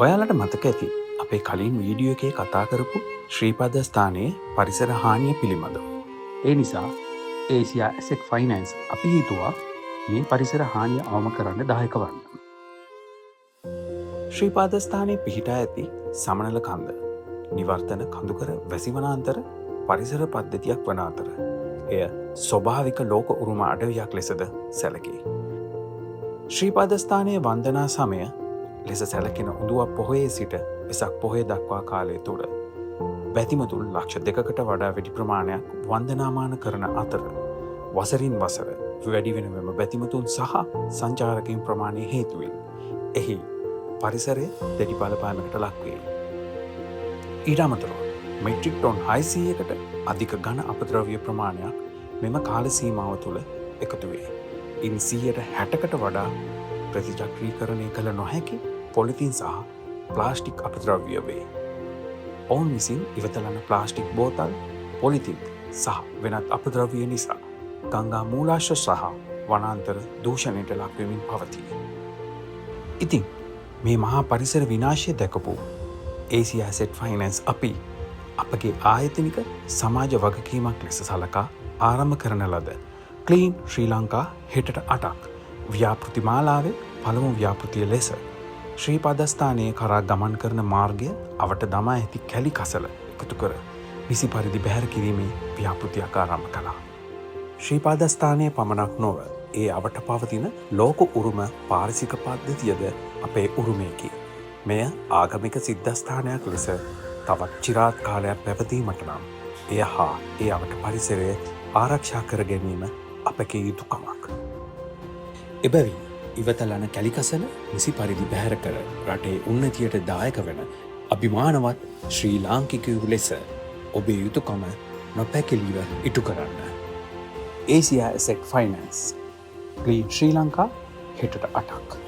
ඔයාලට මතක ඇති අපේ කලින් වීඩියෝ එකේ කතා කරපු ශ්‍රීපද ස්ථානයේ පරිසර හානිය පිළිබඳව. ඒ නිසා ඒසියා ඇසෙට් ෆයිනෑන්ස් අපි හිතුවා මේ පරිසර හානිය අවම කරන්න දායක වන්න. ශ්‍රීපාද ස්ථානයේ පිහිටා ඇති සමනල කන්ද නිවර්තන කඳුකර වැසි වනාන්තර පරිසර පද්ධතියක් වන අතර, එය ස්වභාවික ලෝක උරුම අඩවියක් ලෙසද සැලකේ. ශ්‍රීපාද ස්ථානයේ වන්දනා සමය ලෙස සැලකෙන උඳුවක් පොහොයේ සිට වෙසක් පොහොය දක්වා කාලය තුළ බැතිමතුන් 2 ලක්ෂ වඩා වැඩි ප්‍රමාණයක් වන්දනාමාන කරන අතර, වසරින් වසර වැඩි වෙන මෙම බැතිමතුන් සහ සංචාරකයින් ප්‍රමාණය හේතුවෙන් එහි පරිසරය දැඩි බලපෑමකට ලක්වේ. ඊට අමතරව මෙට්‍රික් ටොන් 600කට අධික ඝන අපද්‍රව්‍ය ප්‍රමාණයක් මෙම කාල සීමාව තුළ එකතු වේ. ඉන් 60%කට වඩා ප්‍රතිචක්‍රීකරණය කළ නොහැකි පොලිතින් සහ ප්ලාස්ටික් අපද්‍රව්‍ය වේ. ඔවුන් විසින් ඉවතලන ප්ලාස්ටික් බෝතල්, පොලිතින් සහ වෙනත් අපද්‍රව්‍ය නිසා ගංගා මූලාශ්‍ර සහ වනාන්තර දූෂණයට ලක්වෙමින් පවතී. ඉතින් මේ මහා පරිසර විනාශය දැකපු ඒසියා ඇසෙට් ෆයිනෑන්ස් අපි අපගේ ආයතනික සමාජ වගකීමක් ලෙස සලකා ආරම්භ කරන ලද ක්ලීන් ශ්‍රී ලංකා හෙටට අටක් ව්‍යාපෘති මාලාවේ පළමු ව්‍යාපෘතිය ලෙස ශ්‍රී පාදස්ථානයේ කරා ගමන් කරන මාර්ගය අවට දමා ඇති කැලි කසල එකතු කර නිසි පරිදි බැහැර කිරීමේ ව්‍යාපෘතියක් ආරම්භ කළා. ශ්‍රී පාදස්ථානයේ පමණක් නොව ඒ අවට පවතින ලෝක උරුම පාරිසික පද්ධතියද අපේ උරුමයකි. මෙය ආගමික සිද්ධස්ථානයක් ලෙස තවත් චිරාත් කාලයක් පැවතීමට නම් එය හා ඒ අවට පරිසරය ආරක්ෂා කර ගැනීම අපගේ යුතුකමක්. එබැවින් ඉවතලන කැලිකසල නිසි පරිදි බැහැර කර රටේ උන්නතියට දායක වන අභිමානවත් ශ්‍රී ලාංකිකයකු ලෙස ඔබේ යුතුකම නොපැකිලිව ඉටු කරන්න. ඒසියා ඇසෙට් ෆයිනන්ස්, ක්ලීන් ශ්‍රී ලංකා හෙටට අටක්.